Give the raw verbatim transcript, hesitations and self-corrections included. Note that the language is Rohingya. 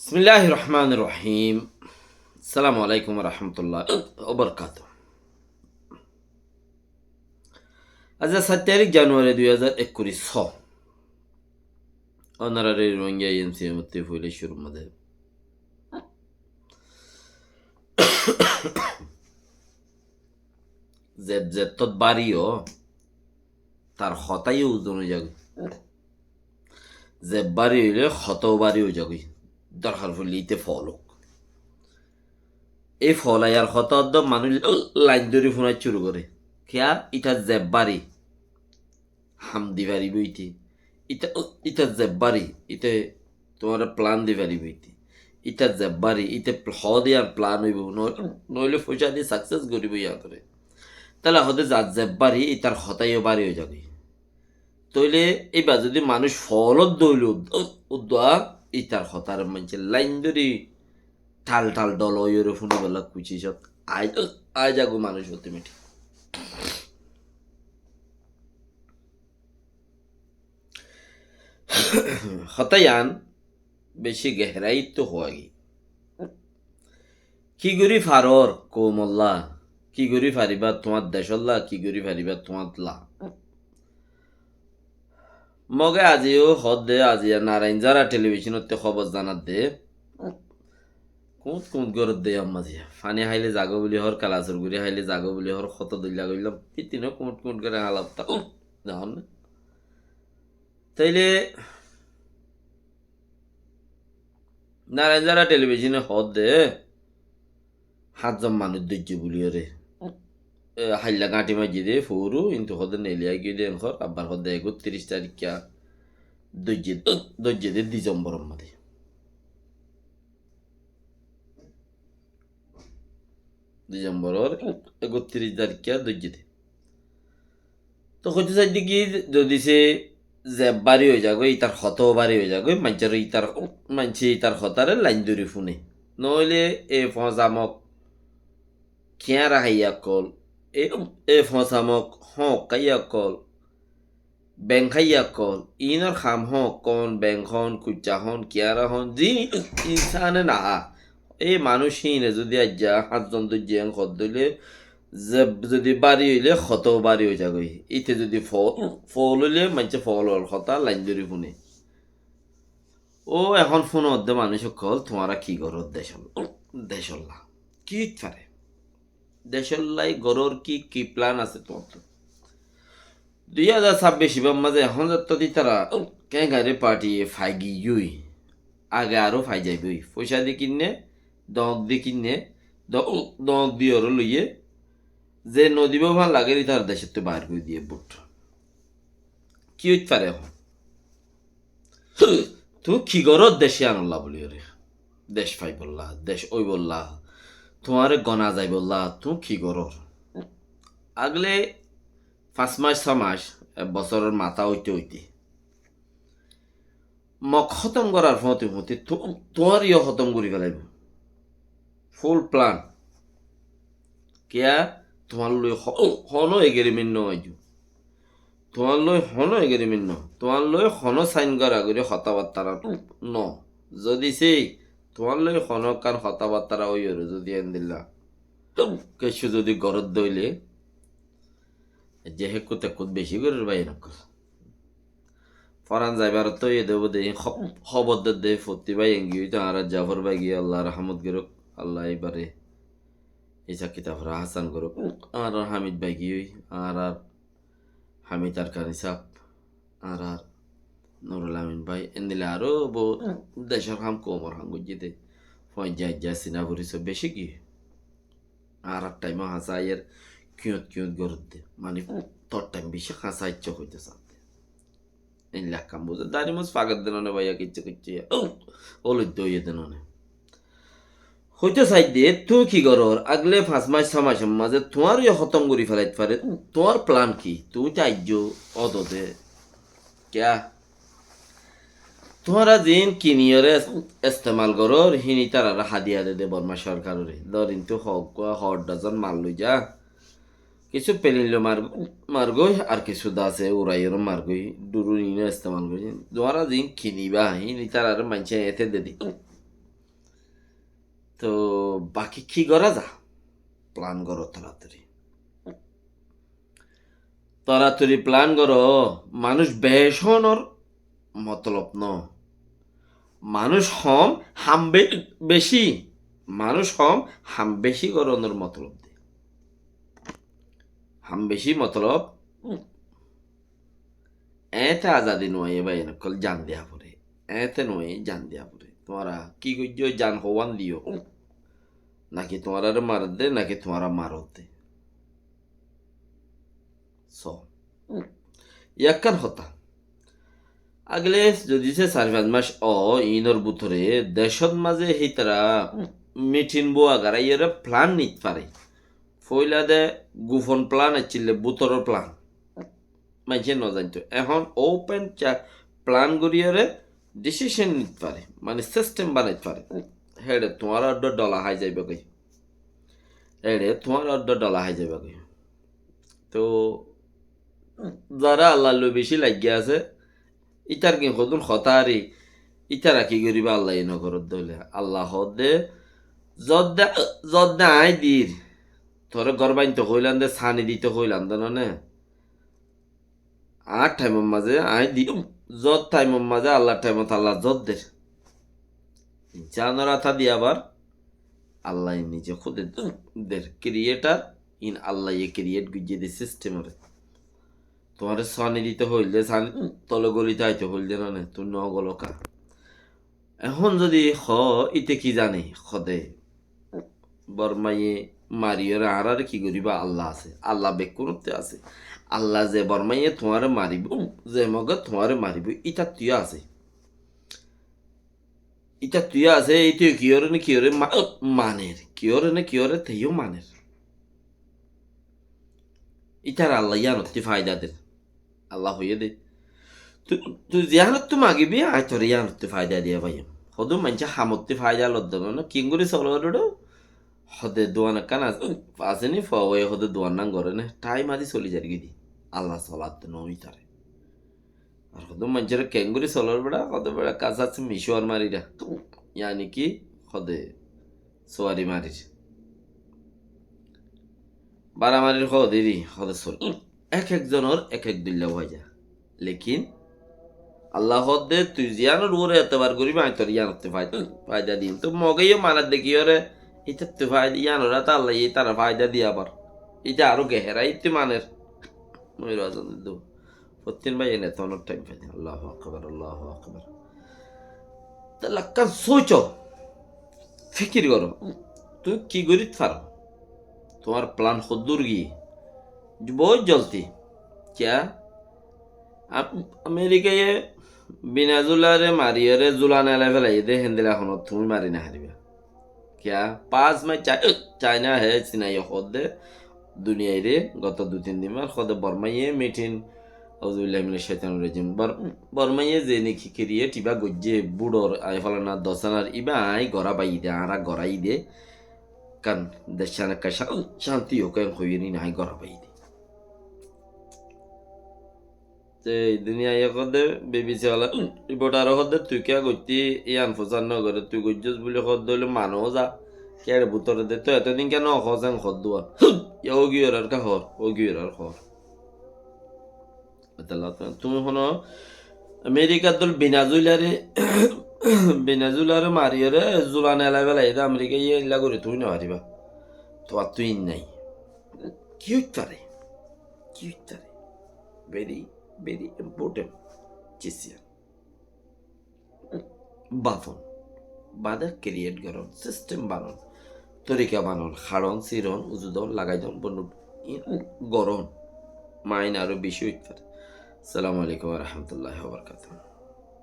Bismilláhir rohmánir rohím. Assalamu aláikum wa rahmatulláhi wa barakátuhu. Aijja sait tarík januwari dui házar ekkuri só. Ónorare Rohingya ANCM ottú foila cúrur mazé zeb zettót bári ó, tar hotá yó uzon ói zagói. Zeb bári óile hotá ó bári ói zagói. Dorhar foille íte fool ók. Ei fool aiyar hotá edde manúic lain dóri fúna cúru goré. Kiyá? Ítar zeb bári. Ham di faribó íte. Íta, íta zeb bári, íte tuáñre plan di faribó íte. Íta zeb bári, íte pl-, hoó de yián plan óibo, no-, noóile foicá di success goríbo yián óre. Tóile hoó de zar zeb bári, ítar hotá yó bári ói zagói. Tóile íba zodi manúic foolot dóile ud-, uddúa, ítar hotáre maincé lain dóri thal thal dhol óiyore fúnibolla kucicot ai, ai zagói manúic automatic. Hotá yián beci geheraittú hoógi. Ki gorí faror koumolla, ki gorí faribá tuáñr decólla, ki gorí faribá tuáñlla. Moge aijjó hoódde, aijja Narain Zara telibicónottú hóbor zanadde. Kuñt kuñt goródde yó mazé. Faní háile zagói buli hoór, kalasor guri háile zagói buli hoór, hotá dóilla goillám. Fitino kuñt kuñt goré hála uttá. Zahón né? Tóile Narain Zara telibicóne hoódde, háñtzon manúic dóijje buliyóre. E, háilla gáñthi maijjé de foóru, kintu hoódde neeli aigiyói de enkor, abbar hoódde ekottiríc tarikká dóijje, dóijje de Disembor or mazé. Disembor or ekottiríc tarikká dóijje de. Tóu hoitó saidde ki, zodi se zeb bári ói zagói, ítar hotá ó bári ói zagói, maincór ítar, maincé ítar hotáre lain dóri fúne. Noóile e foñsa mok kiáñra háiya ókkol, e, e foñsa mok hóñk háiya ókkol, beng háiya ókkol, iínor ham hóñk hoón, beng hoón, kuicca hoón, kiáñra hoón, ziín insáne nahá. E manúic híine zodi aijja háñtzon dóijje en hoódde óile, ze zodi bári óile hotá ó bári ói zagói. Íte zodi fo-, fool óile maincé foolor hotá lain dóri fúne. Ó ehón fúnodde manúic ókkol, tuáñra ki gorór decólla? Decólla ki óit fare? Decólla gorór ki, ki plan asé tuáñttu? Dui házar sábbic ibár mazé ehón zettó de ítara keéngari party faigiyói, age aró fai zaibói. Foicá di kinne, dóñk di kinne, dó-, dóñk di oró loiyé, ze nodibá fán lagér ítar decóttu bair gorí diyé bút. Ki óit fare ehón? Tuñí ki gorór dec yíanolla buliyóre? Dec faibolla, dec óibolla, tuáñre gona zaibolla, tuñí ki gorór? Agle fañs mac, só mac, ek bosóror matá óite óite mok hótom gorár fúañti fúañti tu-, tuáñre yó hótom gorí felaibó. Full plan. Kiyá? Tuáñlloi ho-, honó agreement no aijjó. Tuáñlloi honó agreement no. Tuáñlloi honó sign gorá gorí hotábattára no. Zodi sei tuáñlloi honó ekkán hotábattára óiyore zodi endilla kessú zodi goródde óile, ze hekkút ekkút beci gorér bái enekkún. Foran zaibar to iye debo de, ho-, hóbor de de, fottí bái engi óito, añárar Jafor bái giyé, Allah rahmot gorók, Allah ibáre hisab kitab ora asan gorók. Añárar Hamid bái giyé, añárar Hamid Arkani sáb, añárar Nurul Amin bái, endilla aró bout decór ham, koumor ham goijjé de. Foijja ijja sina fori so beci giyé. Añárar thaim o hañsá aiyér, kiyót kiyót gorédde. Mani, tor thaim beci hañsá aiccé hoitó saádde. Endilla ekkán buzé. Dari mos fager de none báiya, kiccú kiccú ya. Oloidde óiye de none. Hoitó saádde, tuñí ki gorór? Agle fañs mac, só macor mazé tuáñre yó hótom gorí felait fare. Tuáñr plan ki? Tuñí to aijjó ódode. Kiyá? Tuáñra ziín kiniyóre es-, estemal gorór, híin ítararé hadiya de de Borma sorkaroré. Dór, intú hoggúa hoór dhozon mal loi za. Kissú pelin loi mar-, margói, ar kissú dase uraiyóre margói, durun iíno estemal goijjé. Tuáñra ziín kinibá, híin ítararé maincé eñte de de. Toóu baki ki gorá za? Plan goró toratori. Toratori plan goró, manúic bec ónor motolob no. Manúic hom ham be-, beci. Manúic hom ham beci gorónor motolob de. Ham beci motolob. Eéñte azadi no aiyé bái, en ókkol jan diya fore. Eéñte no aiyé, jan diya fore. Tuáñra ki goijjó, jan howán diyó? Naki tuáñrare maredde, naki tuáñra marodde. So, yakkán hotá. Agile zodi se sair fañs mac ó, inor bútore decót mazé hítara mitin bua garaiyóre plan nit fare. Foila de gufon plan accíl de, bútoror plan. Maincé no zainto. Ehón open plan goríyore decision nit fare, mane sistem banait fare. Héçe tuáñra uddúa dhola hái zaiba goi. Héçe tuáñra uddúa dhola hái zaiba goi. Toóu zará Allar loi beci laiggé asé, ítar ki hodún hotá ari, ítara ki goríba Allaye no goródde óile. Allah hoódde, zodde, zodde aññí dir, toré gór bainto hoilam de, sani dito hoilam de none. Añár thaimor mazé aññí di, zot thaimor mazé Allar thaimot Allah zot der. Zanor ata di abar Allaye nize kúde der. Creator in Allaye create goijjé de sistemore. Tuáñre sani dito hoil de, sani tole goli táito hoil de none, tui no goloká. Ehón zodi hoó, íte ki zane? Hode, Bormaye mariyóre añáráre ki goríba? Allah asé. Allah bekkúnottú asé. Allah ze Bormaye tuáñre maribóu, ze Moge tuáñre maribóu, ítattú yó asé. Ítattú yó asé, íte kiyóre ne kiyóre ma-, maner, kiyóre ne kiyóre te yó maner. Ítare Allah yíanottú faida der. Allah hoiyé de, tu, tui ziyanottú magibi, aññí toré yíanottú faida diya faiyum. Hodún maincé hamottú faida lodde no, no, kengori solor uçó. Hode duan ekkán as-, asé ni, fua uaye hode duan nan goré ne, thaim adi soli zargói de. Allah solatte no ítare. Ar hodún maincóre kengori solor beça, hode beça kasá asé micúar marira. Yani ki, hode suari marir. Bara marir hoó deri, hoó de sór. Ek ek zonor ek ek dilla waja. Lekin Allah hoó de, tui ziyanor uore etebar goribi, aññí tor yanotte faida, faida diyum. Toi Moge yó manar de kiyóre, itattú faida, yanor ata Allah ye itare faida diye abar. Ita aró geherai ittú maner. Moiro azan du. Fottín bái, ene tonor thaim faide. Allahu akbar, Allahu akbar. Te lakkán sóico, fikir goró, tui ki gorit faro? Tuáñr plan hoddúr giyé? Bout joldi. Kiya? Am-, Amerikaye Binazulare mariyóre zulan elai felaiyé de, héndilla honó tumi mari no fariba. Kiya? Pas mac Cha-, Chaina hé Sinaye hoó de duniyaire goto dui tin din mar hoó de Bormaye mitin, auzubillahi minac caitanir rajim. Bor-, Bormaye ze niki create iba goijjé, buçor, ai falana dosanar, iba aññí gora baiyi de, añára gorai de. Kan decán ekka cán-, cánti ók, en hoiyóre aññí gora baiyi de. Te duniyaye hoó de, B B C wala, reportare hoó de, tui kiya goittí, yián fusár no goré, tui goijjós buli hoó de óile mani za, kiyá re bútore de, toi etodin kiya no hoós en hoó de. Ya ógiyór ar ka hoór, ógiyór ar hoór. Etalla tumi hono Amerikar dol Binazulare, Binazulare mariyóre zulan elai felaiyé de, Amerikaye illa gori tui no fariba. Tuáñttú in nai. Ki óit fare? Ki óit fare? Very, very important. Cisiyan. Bafon. Bade create goron. System banon. Torika banon. Haron, siron, uzu don, lagai don, bonu goron. Main aró beci óit fare. Assalamu alaikum wa rahmatullahi wa barakatuhu.